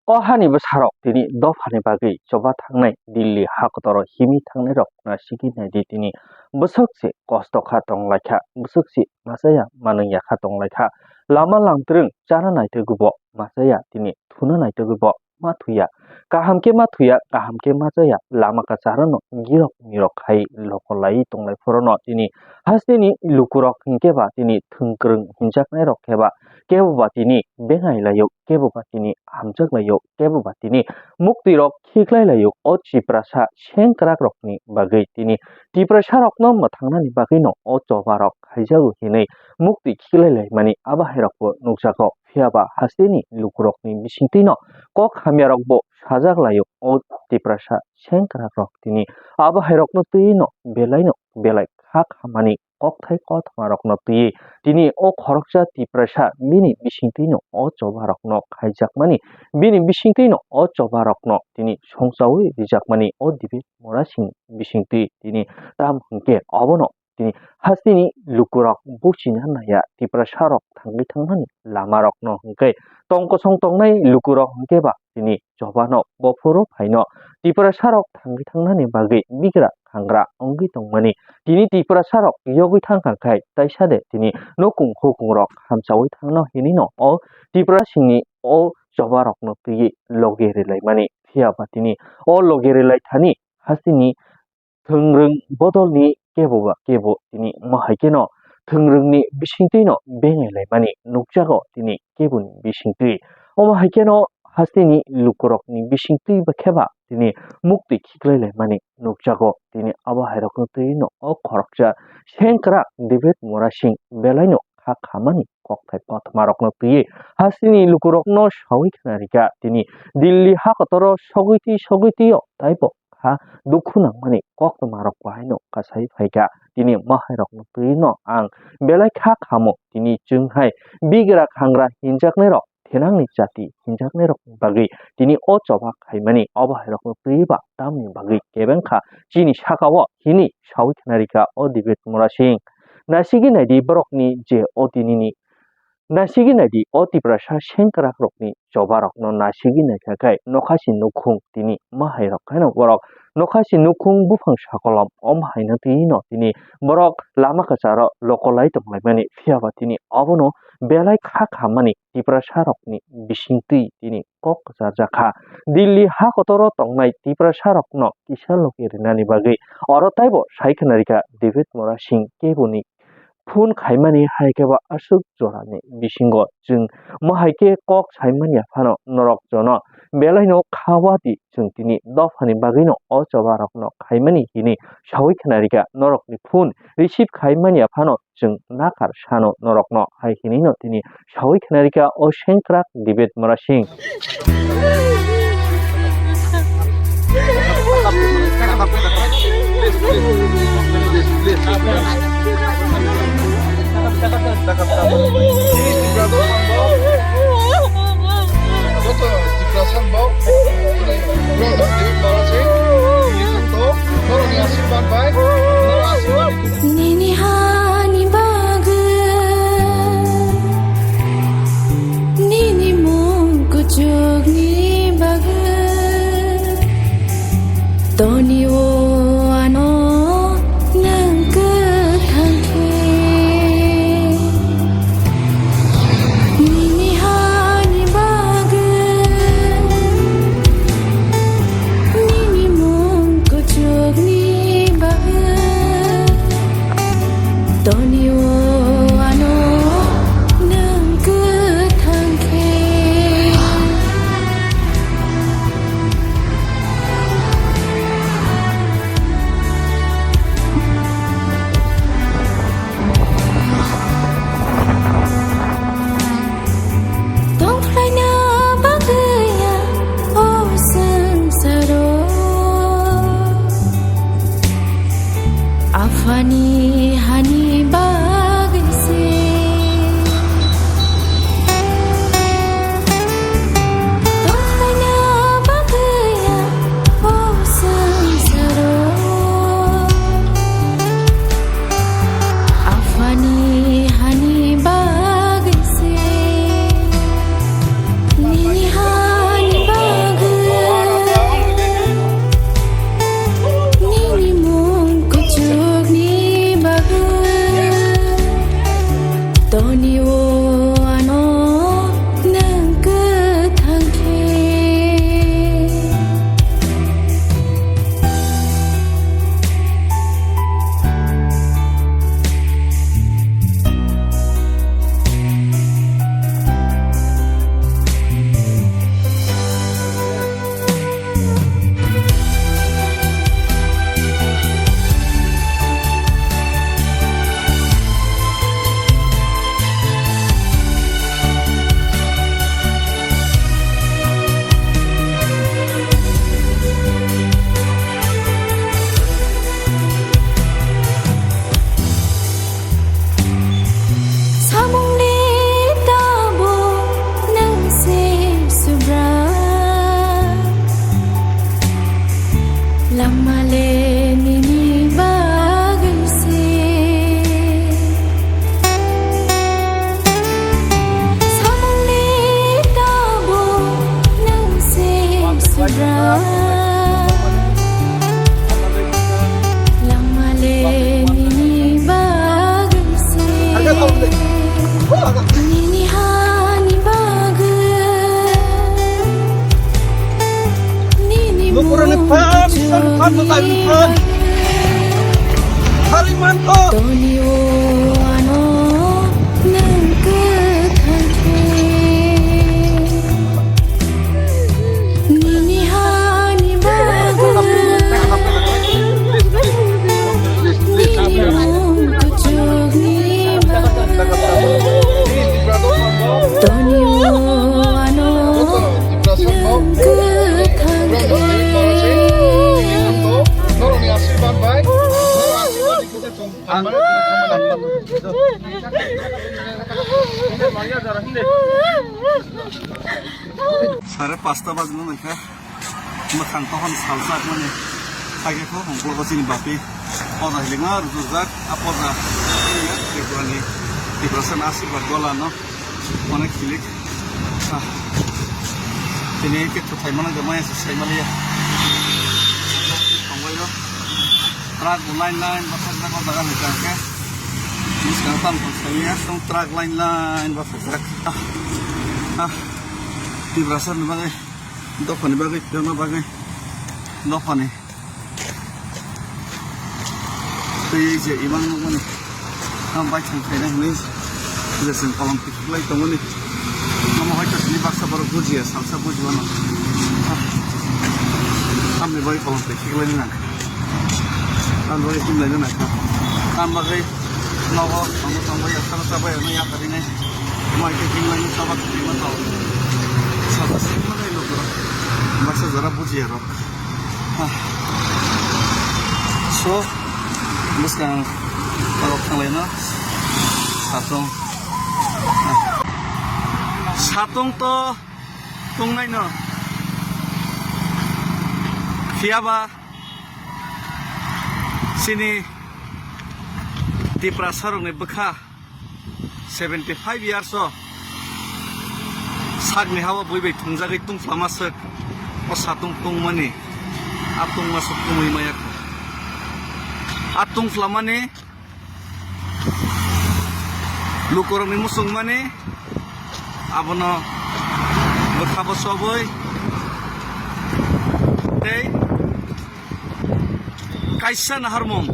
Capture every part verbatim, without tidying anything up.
O hani bwsarok tini dophani bagwi choba thangnai Delhi hakotoro himwi thangnairok nasigwi naidi tini. Bwswk se kosto kha tonglaikha, bwswk se machaya manwngya kha tonglaikha. Lama langtwrwng chana naitugwibo machaya tini, thuna naitugwibo ma thuya. Kaham khe ma thuya, kaham khe ma chaya, lama kwcharano girok mirok khai lokolaiwi tonglai phorono tini hasteni lukurok hinkhe ba tini thwngkwrwng hinjaknairok khe ba kebo ba tini bengai laio, kebo ba tini hamjak laio, kebo ba tini muktwi rok khiklai laio. O Tiprasa sengkwrak rokni bagwi tini Tiprasa rokno mwthangnani bagwino o choba rok khaijago hinwi muktwi khiklai laimani abo hai rokbo nukjago. Phiya ba hasteni lukurokni bisingtwino kok hamya rokbo sajak laio. O Tiprasa sengkwrak rok tini abo hai rokno twino belaino belai kha khamani kokthai kothoma rokno twiwi tini o khoroksa Tiprasa bini bisingtwino o choba rokno khaijakmani, bini bisingtwino o choba rokno tini songchawi rijakmani o David Murasing bisingtwi tini tam hwnkhe obono tini hasteni lukurok buchina naiya Tiprasa rok thangwi thangnani lama rokno hwnkhe tong kosong tongnai lukurok hwnkhe ba tini chobano bophuru phaino Tiprasa rok thangwi thangnani bagwi bigra khangra wngwi tongmani. Tini Tiprasa rok yogwi thangkha khai taisa de tini nukung hukung rok hamchawi thangno hinino o Tiprasingni o choba rokno twiwi logi rilaimani. Phiya ba tini o logi rilai thani hasteni thwngrwng bodolni kebo ba kebo tini ma hai kheno thwngrwngni bisingtwino bengai laimani nukjago tini keboni bisingtwi. Omo hai kheno hasteni lukurokni bisingtwi ba khe ba tini muktwi khiklai laimani nukjago. Tini abo hai rokno twino o khoroksa sengkwrak David Murasing belaino kha khamani kokthai kothoma rokno twiwi hasteni lukurokno sawi khna rikha. Tini Delhi hakotoro sogwi twi sogwi twi o taibo kha dukhu nangmani koktwma rok bo haino kasai phaikha. Tini ma hai rokno twino ang belai kha khamo, tini chwng hai bigra khangra hinjaknai rok, thenangni jati hinjaknai rok bagwi tini o choba khaimani obo hai rokno twi ba tamni bagwi kebeng kha chini saka o hini sawi khna rikha o David Murasing. Nasigwi naidi borokni je o tinini Nasigwi naidi o Tiprasa sengkwrak rokni choba rokno nasigwi naikha khai nokhasi nukhung tini ma hai rok khaino borok nokhasi nukhung buphang sakolom om haino tini no tini borok lama kwcharo lokolai tonglaimani. Phiya ba tini obono belai kha khamani Tiprasa rokni bisingtwi tini kok kwcharjakha. Delhi hakotoro tongnai Tiprasa rokno kisa logi rinani bagwi oro taibo sai khna rikha David Murasing keboni phone khaimani hai khe ba aswk jorani bisingo chwng ma hai khe kok saimani aphano norok jono belaino kha wadi chwng tini dophani bagwino o choba rokno khaimani hini sawi khna rikha. Norokni phone receive khaimani aphano chwng nakar sano norokno hai hinino tini sawi khna rikha o sengkwrak David Murasing. Joto Tiprasa bok, bro, David Murasing, David Santo, borokni asirwad bai, borok asirwad. Nini hani bagwi, nini mung kuchukni bagwi, toni o ano nwng kwthang khe. Nini hani bagwi, nini mung kuchukni bagwi, toni o ano nwng kwthang khe. Phan, phan, phan, phan. Hari man ko. Toni o ano nang kwthang khe. Nini hani bagwi. Nini mung kuchukni bagwi. Toni o ano nang kwthang khe. Norokni asirwad bai. Ang sare pasta bajna nangkha. Mwkhang tohon salsa mani. Khaikhe kho hongklogo chini bapi. Poda hilikma rwjak, a poda. Tripurani, Tiprasa ni asirwad golano. Onek hilik. Ah. Tini khe thuthai mana jama ya sai maliya. Tongbayo. Truck bo line line bathakjak o jaga ni jaga khe. Bwskang tam tong saliya, tong truck line line bathakjak. Ah. Ah. Tiprasa ni bagwi, dophani bagwi, phiyokna bagwi, dophani. Tei je imang nukmani. Ang bai thang khaina hwnwi je chwng kolom tikhlai tongmani. Omo hai to sini baksa borok bujiya, salsa bujiwano. Tamni bai kolom tikhlai nang. Tamni bai himlai nang. Tam bagwi nogo tongo tongo ya, salsa bai ano ya kharinai. Mai khe himlai nang, sabak himlai tong. Salsa himlai nang. Baksa jora bujiya rok. So, bwskang norok thanglaino satung. Satung to tongnaino. Phiyaba chini Tiprasa rokni bwkha seventy five years o sakni ha o bui bai thwngjagwi tungphlama swk o satung tungmani, a tungma swk tungwi maya kho. A tungphlamani lukurokni muchungmani abono bwkha bo chobwi tei kaisa naharmung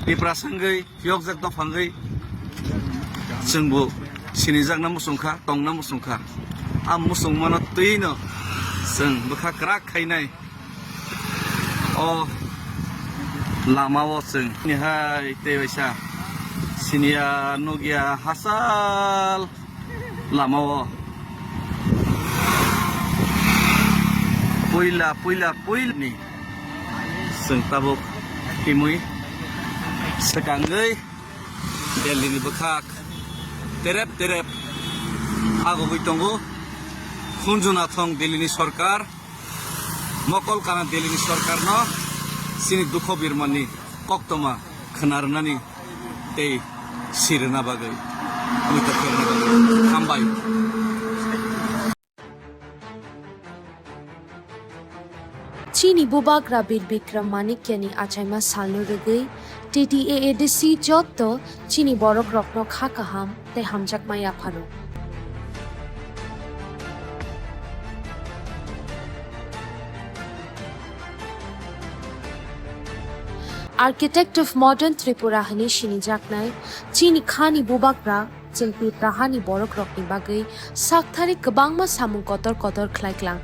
Tiprasa wngwi phiyokjak dophangwi chwngbo sinijakna muchungkha, tongna muchungkha. A muchungmano twino chwng bwkha kwrak khainai o lamao chwng. Nihai tei waisa siniya nukya hachal lamao puila, puila, puilni chwng tabuk himwi swkangwi Delhi ni bwkhak terep terep agogwi tongo. Khunju nathong Delhi ni sorkar, mokol kana Delhi ni sorkar no chini dukho birmani koktoma khna rwnani tei sirwna bagwi, muitu khairokna bagwi. Hambai. Chini Bubagra Bir Bikram Manikyani achaima salno rwgwi T T A A D C jotto chini borokrokno kha kaham tei hamjakma yapharo. Architect of Modern Tripura hwnwi sinijaknai chini khani bubagra chwng Tipra hani borokrokni bagwi sakthari kwbangma samung kotor kotor khlai klang.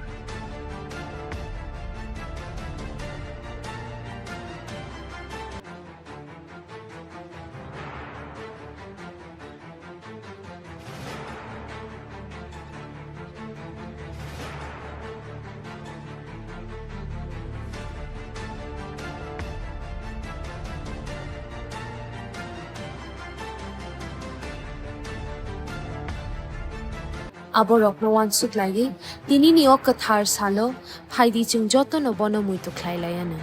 Aborokno uansuk laiwi, tinini o kwthar salo phaidi chwng jotono bono muitu khlai lai anw.